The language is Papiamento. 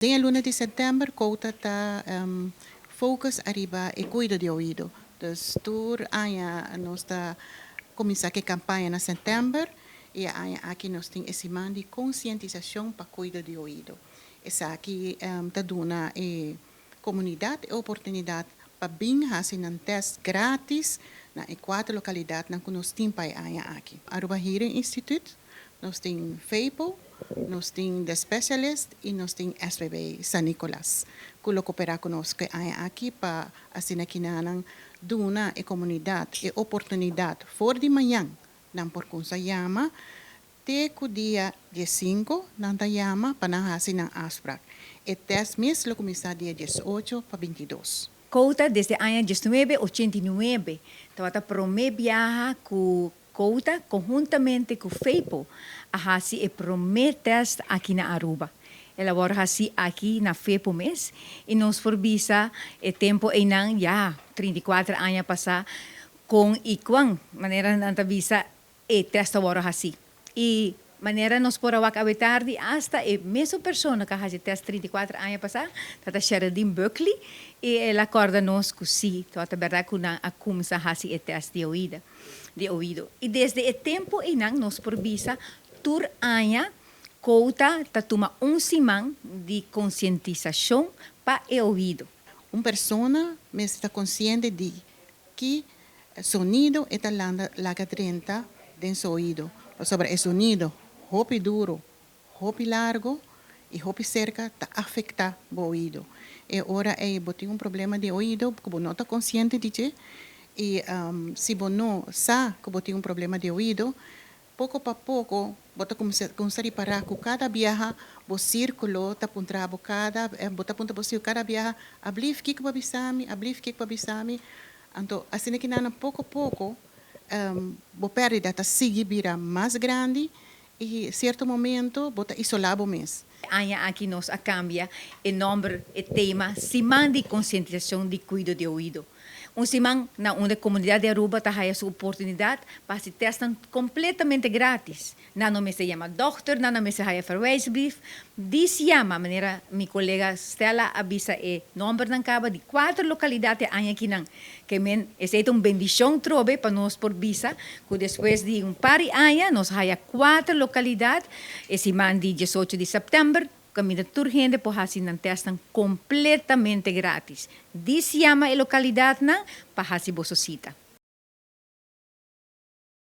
Den e luna di september Quota ta focus ariba e cuido di oido. Dus tur aña nos ta cuminsa cu e campaña na september y e aña aki nos tin e siman di concientisacion pa cuido di oido. Esaki ta duna e comunidad e oportunidad pa bin haci nan test gratis na e cuater localidadnan cu nos tin pa e aña aki. Aruba Hearing Institute, nos tin FEPO, nos tin The Specialist y nos tin SVB San Nicolas, cu lo coopera cu nos cu e aña aki pa asina kinanan duna e comunidad e oportunidad for di mañan nan por cuminsa yama te cu dia 15 nan ta yama pa nan haci nan afspraak. E test mes lo cuminsa dia 18 pa 22. Quota desde aña 1989 tabata prome biaha cu Quota conhuntamente cu FEPO a haci e prome test aki na Aruba. El a wordo haci aki na FEPO mes y nos por bisa e tempo eynan ya 34 aña pasa con y cuan manera nan ta bisa e test a wordo haci. Y manera nos por a wak awe tardi, hasta e mesun persona cu a haci test 34 aña pasa, tata Sheradine Buckley, y el a corda nos cu si, tabata berdad cu nan a cuminsa haci e test di oida, di oido. Y desde e tempo eynan nos por bisa tur aña Quota ta tuma un siman di concientisacion pa e oido. Un persona mester ta consciente di ki sonido e ta landa laga drenta den su oido. Pasobra e sonido hopi duro, hopi largo y hopi cerca ta afecta bo oido. E ora ey bo tin un problema di oido cu bo no ta consciente di dje y si bo no sa cu bo tin un problema di oido, poco pa poco bo ta cuminsa ripara cu cada biaha bo circulo ta puntra bo cada, bo ta puntra bo circulo cada biaha: "Ablief, kico bo a bisa mi? Ablief, kico bo a bisa mi?" Anto, asina cu nan poco poco bo perdida ta sigui bira mas grandi y cierto momento bo ta isola bo mes. Aña aki nos a cambia e nomber, e tema, Siman di Concientisacion di Cuido di Oido. Un siman na unda comunidad di Aruba ta haya su oportunidad pa haci testnan completamente gratis. Nan no mester yama dokter, nan no mester haya verwijsbrief. Djis yama, manera mi colega Stella a bisa e nombernan caba di cuater localidad e aña akinan. Ke men, esey ta un bendicion trobe pa nos por bisa cu despues di un par di aña nos haya cuater localidad e siman di 18 di september, caminda tur hende por haci nan testnan completamente gratis. Djis yama e localidadnan pa haci boso cita.